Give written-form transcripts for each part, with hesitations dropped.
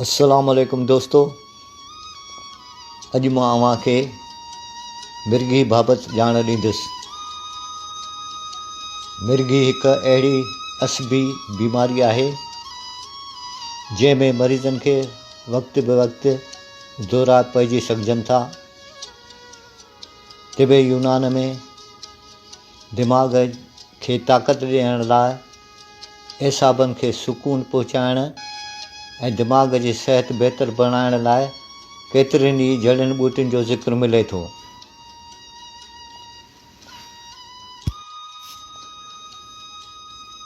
السلام عليڪم دوستو اڄ مان اوهان کي مرگهي بابت ڄاڻ ڏيندس. مرگهي هڪ اهڙي عصبي بيماري آهي جنهن ۾ مريضن کي وقت به وقت دورا پئجي سگهجن ٿا. طب يونان ۾ دماغ کي طاقت ڏيڻ لاء اعصابن کي سڪون پهچائڻ ۽ دماغ جي صحت بهتر بڻائڻ لاء ڪيترين ئي جڙين ٻوٽين جو ذڪر ملي ٿو.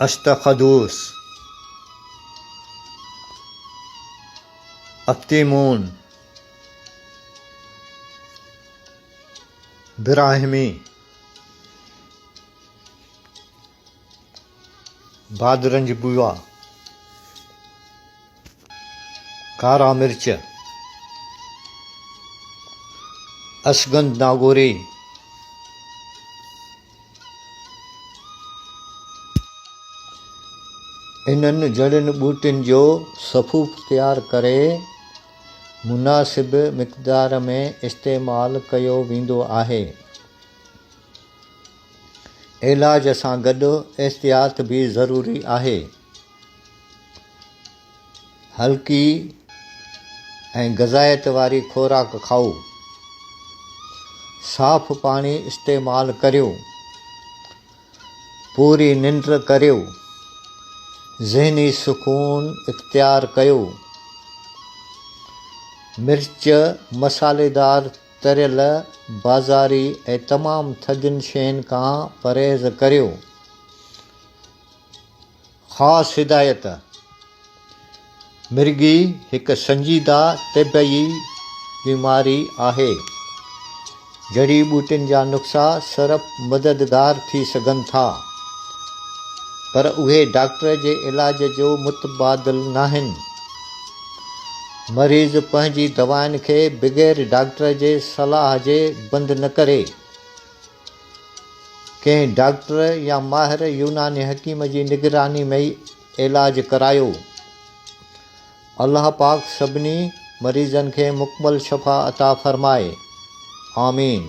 اسطخدوس، افتيمون، براهمي. بادرنج بوئا، ڪارا مرچ، اسگند ناگوري، انهن جڙين ٻوٽين جو سفوف تيار ڪري مناسب مقدار ۾ استعمال ڪيو ويندو آهي. علاج سان گڏ احتياط به ضروري آهي. هلڪي ۽ غذائيت واري خوراڪ کائو. صاف پاڻي استعمال ڪريو. پوري ننڊ ڪريو. ذهني سڪون اختيار ڪيو. مرچ مصالحيدار تريل، بازاري ۽ تمام ٿڌين شين کان پرهيز ڪريو. خاص هدايت، مرگي هڪ سنجيده طبعي بيماري آهي. جڙي ٻوٽين جا نسخا صرف مددگار ٿي سگهن ٿا، پر اهي ڊاڪٽر جي علاج جو متبادل ناهن. مريض پنهنجي دوائن کي بغير ڊاڪٽر جي صلاح جي بند نه ڪري. ڪنهن ڊاڪٽر يا ماهر يوناني حڪيم جي نگراني ۾ ئي علاج ڪرايو. الله پاڪ سڀني مريضن کي مڪمل شفا عطا فرمائي. آمين.